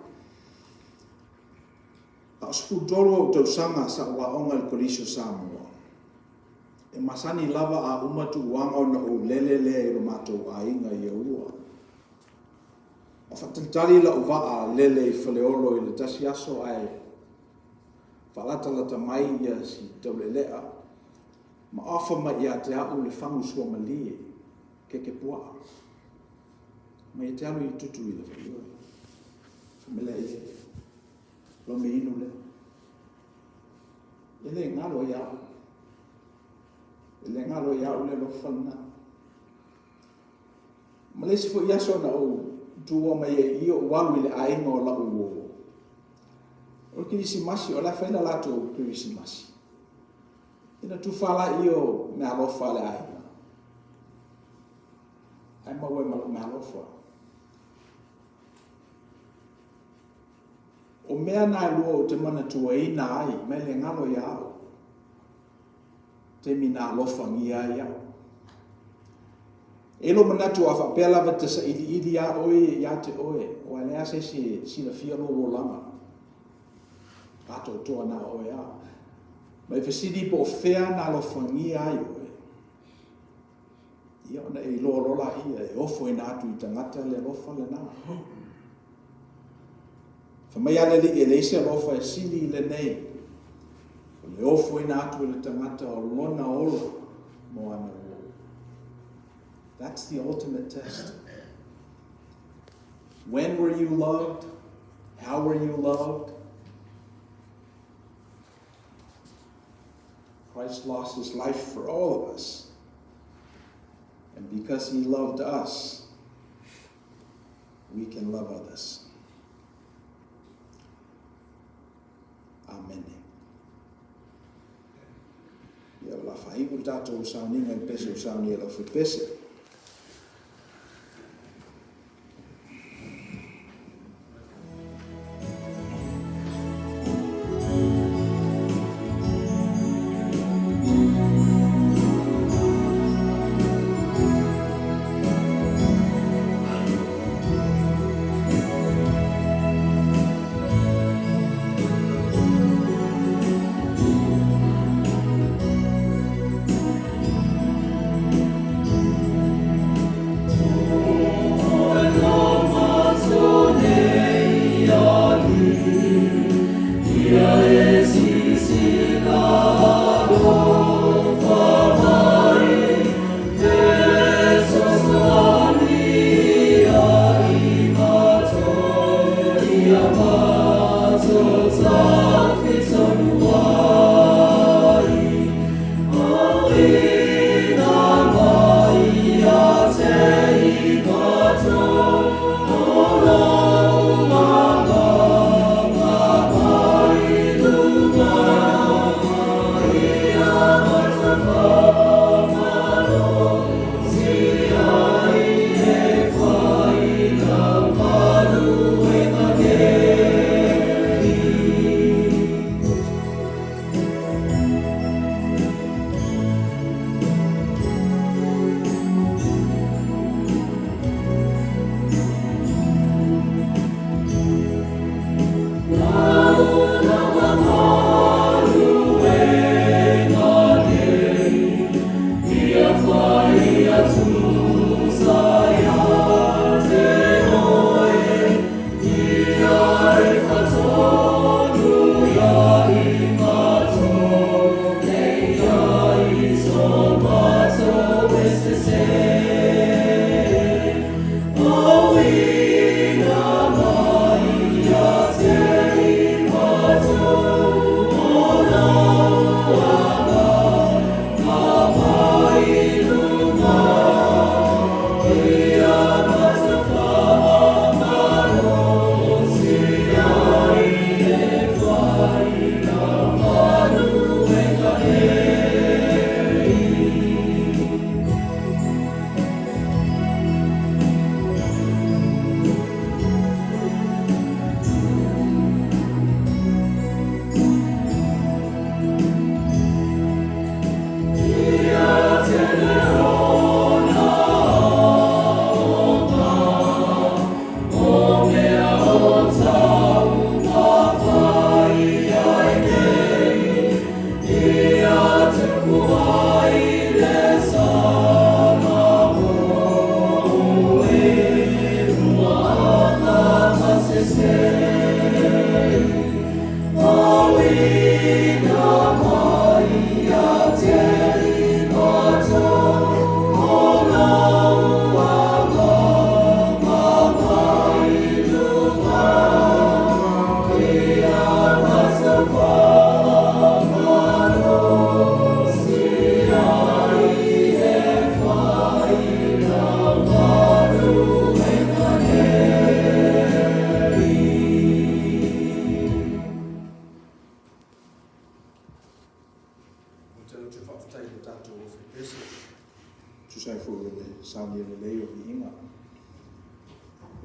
A o 13 ou tausaga sa ou aoga i le Kolisi o Samoa. E masani lava a uma tuuaga ona ou lele lea i lo matou aiga i Aua. A faatalitali lau vaa lele i Faleolo i le tasi aso ae faalatalata mai ia si taulealea ma ofa mai ia te au le fagu suamalie keke puaa. Mai e te alu i Tutuila, ioe. Fai mai lea, e lome inu lea. E le galo ia au. E le galo ia au le alofa lena. Ma le isi foi aso na ou tuua mai ai i ou alu i le aiga o lau uo. O le Kerisimasi, o le a fai le latou Kerisimasi. Ina tufa laia o meaalofa a le aiga, ae maua ai ma lau meaalofa. O mea na e lua ou te manatuaina ai, ma e le galo ia au, taimi na alofagia ai au. E i ai lou manatu a faapea lava e te sailiili lava oe ia te oe, aua e leai lava se isi e silafia lou olaga. Atoatoa na o oe lava. Ma e fesili po o fea na alofagia ai oe. Ia ona e iloa loa laia e ofoina atu i tagata le alofa lena. Fai mai a le Alii e leai se alofa e sili i lenei, o le ofoina atu e le tagata o lona ola mo ana uo. That's the ultimate test. When were you loved? How were you loved? Christ lost his life for all of us. And because he loved us, we can love others. Amene. Ia o la faaiu le tatou sauniga i le pese o saunia i lau pese.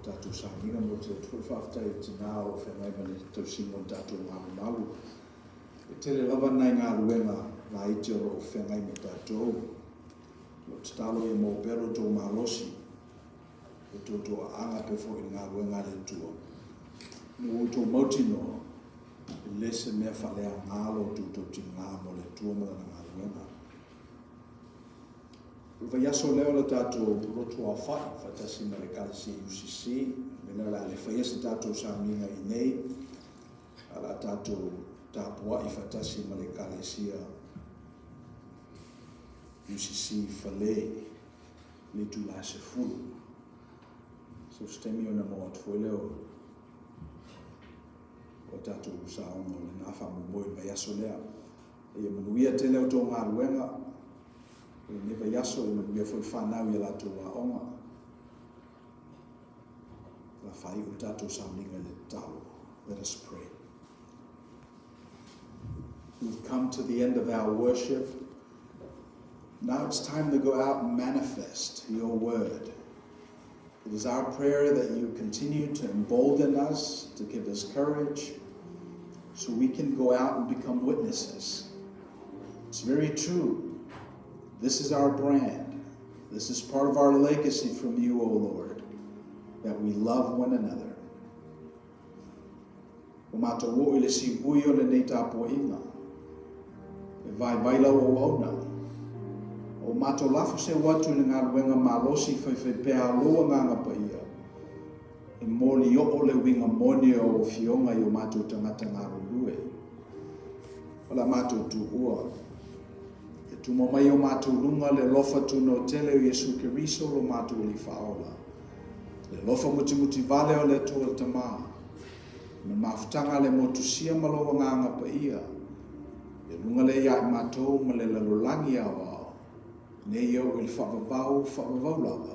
tatou sauniga. Mo te atu foi le faafetai i tina o lo o feagai ma le tausiga o le tatou malumalu. E tele lava nai galuega laiti o lo o feagai ma tatou. O lau tatalo ia maua pea lo outou malosi, lo outou toaaga pea foi i le galuega a le Atua. Ina ua outou mautinoa, e le se mea faaleaoga lo outou tautiga mo le Atua ma Lana galuega. O le vaiaso lea o le tatou lotu aofai faatasi ma le Ekalesia UCC, o le mea lea o le a le faia se tatou sauniga i inei, ae o le a tatou tapuai faatasi ma le Ekalesia UCC i Fale i le itula e 10. So se taimi ona maua atu foi lea o tatou saoga o lena faamoemoe i le vaiaso lea. Ia manuia tele a outou galuega i lenei vaiaso, ia manuia foi le fanau i a latou aoga. La faaiu le tatou sauniga i le tatalo. Let us pray. We've come to the end of our worship. Now it's time to go out and manifest your word. It is our prayer that you continue to embolden us, to give us courage, so we can go out and become witnesses. It's very true. This is our brand. This is part of our legacy from you, O Lord, that we love one another. Ua matou oo i le siui o lenei tapuaiga, e vaivai lau auauna. Ua matou lafo seu atu i le galuega malosi faifaipea a lou Agaga Paia, e moli oo le uiga moni o au Afioga i o matou tagata galulue. O le a matou tuua. Ia tuma mai i o matou luga le alofa tunoa tele o Iesu Keriso lo matou Alii Faaola, le alofa mutimutivale o le Atua le Tama, ma le mafutaga a le motusia ma lou Agaga Paia, ia luga lea ia i matou ma le lalolagi aoao, nei e oo i le faavavau, faavavau lava.